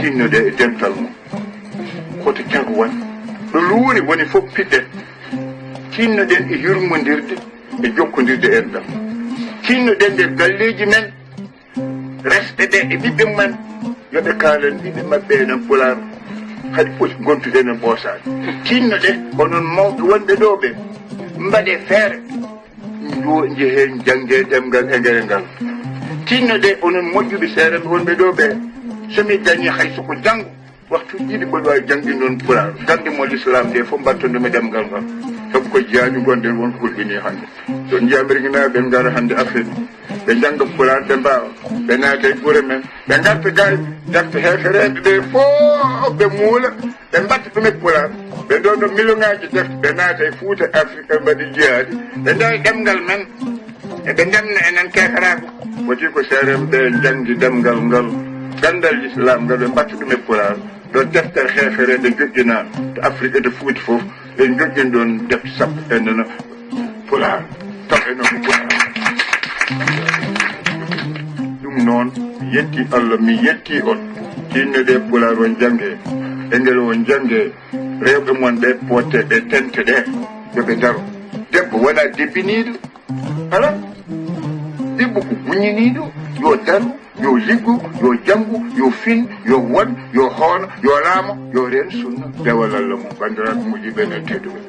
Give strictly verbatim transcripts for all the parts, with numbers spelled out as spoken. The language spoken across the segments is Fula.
Tinnoɗen e dental mum. Hoto cago won ɗo luure woni fof piɗɗen. Tinnoɗen e yurmondirde e jokkondirde enɗam. Tinnoɗen nder galleeji men, resɓe ɓe e ɓiɓɓe men, yo ɓe kaalan ɓiɓɓe maɓɓe enen Pulaar, haɗi poti ngontude enen ɓoosaani. Tinnoɗen onon mawɓe wonɓe ɗo ɓe, mbaɗee feere. Njo-, njehee njanngee ɗemngal e ngeengal. Tinnoɗee onon moƴƴuɓe seerenɓe wonɓe ɗo ɓe, so mi dañii hay so ko janngo, waktu ɗiɗi mboɗo waawi jannginde on Pulaar. Gannde mo Lislaam nde fof mbatton ɗum e ɗemngal ngal. Sabu ko jaañu ngonɗen won ko hulɓinii hannde. So on njiyaa Ameriknaaɓe ɓe ngara hannde Afrik, ɓe njannga Pulaar, ɓe mbaawa, ɓe naata e gure men, ɓe ngarta gay defte heefereeɓe ɓe fof, ɓe muula, ɓe mbatta ɗum e Pulaar, ɓe ɗon ɗo miliyonaaji defte, ɓe naata e Fuuta, Afrik, ɓe mbaɗi jihaadi, ɓe njaha e ɗemngal men, eɓe ndemna enen keeferaaɓe. Woti ko seerenɓe ɓe njanngi ɗemngal ngal, ganndal Lislaam ngal, ɓe mbatta ɗum e Pulaar, ɗo deftere heefereeɓe joƴƴinaa, to Afrik e to Fuuta fof, ɓe joƴƴini ɗon defte sappo e nana Pulaar, taw e noon ko Pulaar. Ɗum noon, mi yetti Allah, mi yetti on. Tinnoɗee Pulaar on jannge, engel on jannge, rewɓe mon ɓe poote, ɓe tente ɗe, yo ɓe ndaro. Debbo wona debbiniiɗo, alaa. Debbo ko muññiniiɗo, yo daru, yo liggo, yo janngu, yo fin, yo won, yo hoolo, yo laamo, yo reen sunna, dewal Allah mum. Banndiraaɓe moƴƴuɓe men tedduɓe,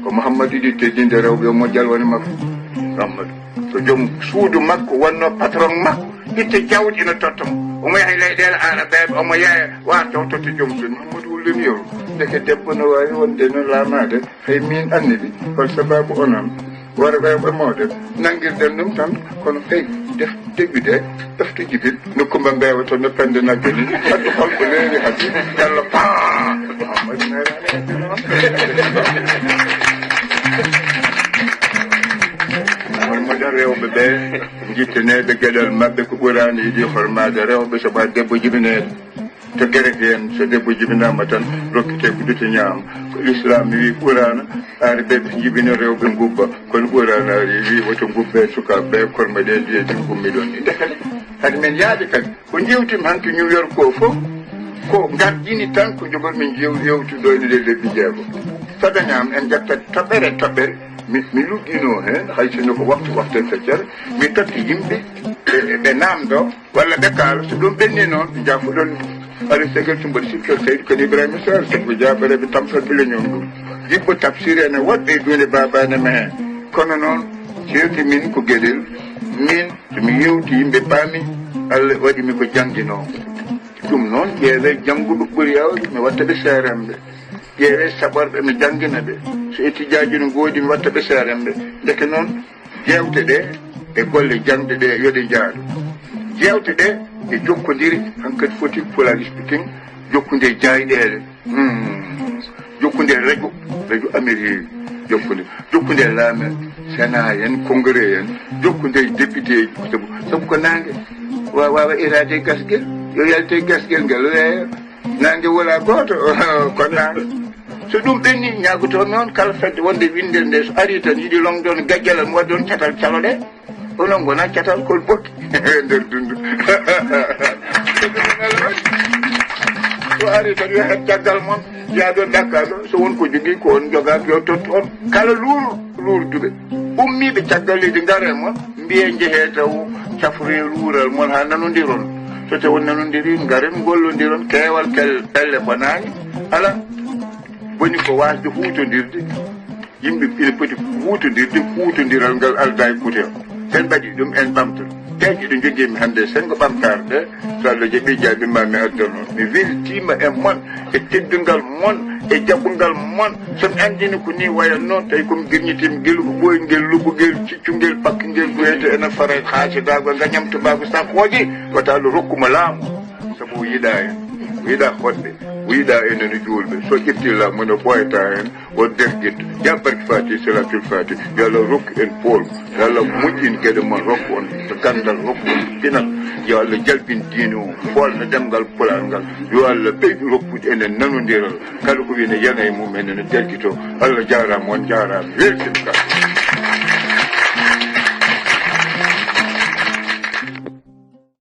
ko Mouhamadou yiɗi teddinde rewɓe, o moƴƴal woni makko. Mouhamadou, so joom suudu makko wonno patron makko, itta jawdi ina totta mo. Omo yaha e leyɗeele Arabeeɓe, omo yeeya, warta o totta joom suudu. Mouhamadou wullini yo. Ndeke debbo no waawi wonde no laamaade. Hey, min anndi ɗi, hol sababu onon worɓe ɓe mawɗen nanngirɗen ɗum tan, kono hey, def deƴƴude, ɗofte jibi, no Kumba Mbeewa to no pende nagge ni, addu holko leeri hadi, yalla paa! Hormada rewɓe ɓe, jitteneeɓe geɗal maɓɓe ko ɓuraani, yiɗi hormaade rewɓe, sabu debbo jibineede. To Gerek en, so debbo jibinaama tan, rokkete ko duto ñaama. Ko Lislaam wi ɓuraana, aari ɓe ɓe jibina rewɓe ngubba. Kono ɓuraana ari wi woto ngubbe sukaaɓe ɓe, korma ɗe mbiye ɗum ngummi ɗon. Ndeke kadi men yaade kadi. Ko jewtimi hanki New York ko fof, ko gardini tan ko jogor min jew-, yewtude ɗo e nder lebbi jeego. So dañaama en ƴetta toɓɓere toɓɓere, mi, mi luggino heen, hay sinno ko waktu, waktu en feccere, mi totti yimɓe, ɓe, ɓe naamdo. Walla ɓe kaala, so ɗum ɓenni noon, ɓe njaafoɗon Aly Segal Thioumba Sirkel Saydou Kane Ibrahima Sarr, sabu ko jaabareeɓe tamsal ɓe leñol ngol. Jibbo tafsir ene woɗɓe e duunde baabane ma heen. Kono noon, ceerti min ko geɗel, min, so mi yewti yimɓe paami, Allah waɗi mi ko jannginoowo. Ɗum noon, ƴeewee jannguɓe ɓuri yaawde, mi watta ɓe seeremɓe. Ƴeewee saɓorɓe, mi janngina ɓe. So étudiant ji no ngoodi, mi watta ɓe seeremɓe. Ndeke noon, jeewte ɗe e golle jaŋde ɗe, yo ɗe njaadu. Jeewte ɗe e jokkondiri, hankadi foti Pulaar Speaking, jokkude e jaayɗeele. Hmm. Jokkude e radio, radio Amérique, jokkude, jokkude e laame, Sénat en, Congrès en, jokkude e député ji, sabu, sabu ko naange wa-, waawa iraade e gasgel, yo yalte e gasgel ngal weeya. Naange wona gooto, ko naange. So ɗum ɓenni, ñaagotoo mi on kala fedde wonde winndere nde, so arii tan yiɗi lomde on gajjalal, mi waɗde on catal caloɗe, onon ngona catal kol bokki e nder dundu. So arii tan yo heɓ caggal mon, yaa ɗon ɗakka ɗo, so won ko jogii ko on jogaaki yo tottu on. Kala luur, luurduɓe, ummiiɓe caggal leydi, ngare mon. Mbiye njehee taw cafroye luural mon haa nanondiron. So taw on nanondirii, ngaren ngollondiron. Keewal kel-, pelle bonaani. Alaa. Boni ko waasde huutondirde. Yimɓe ina poti huutondirde, huutondiral ngal aldaa e kute o. Sen mbaɗi ɗum en ɓamtol. Peeje ɗo njogii mi hannde, senngo ɓamtaare ɗe, so Allah jaɓii, jaaɓi ma mi addan on. Mi weltiima e mon, e teddungal mon, e jaɓungal mon. So mi anndini ko nii wayatnoo, tawi ko mi girñitii mi, ngel ko ɓooyngel, luggungel, ciccungel, pakkungel, ɗoyte ene fara e haasidaagu, ngañam tubaagu, sakkooji, wata Allah rokku mo laamu. Sabu o yiɗaa en, o yiɗaa hoɗɓe, o yiɗaa enen juulɓe. So ƴetti laamu ne, o ɓooyataa heen, o derƴitto. Ya barke Faati, Salaatul Faati, yo Allah rokku en pool, yo Allah moƴƴin geɗe mon, rokku on ganndal, rokku on pinal. Yo Allah jalbin diine o, foolna ɗemngal Pulaar ngal. Yo Allah ɓeydu rokkude enen nanondiral. Kala ko wiyene yana e mum en ene derƴito. Allah jaaraama, on njaaraama, weltin ka.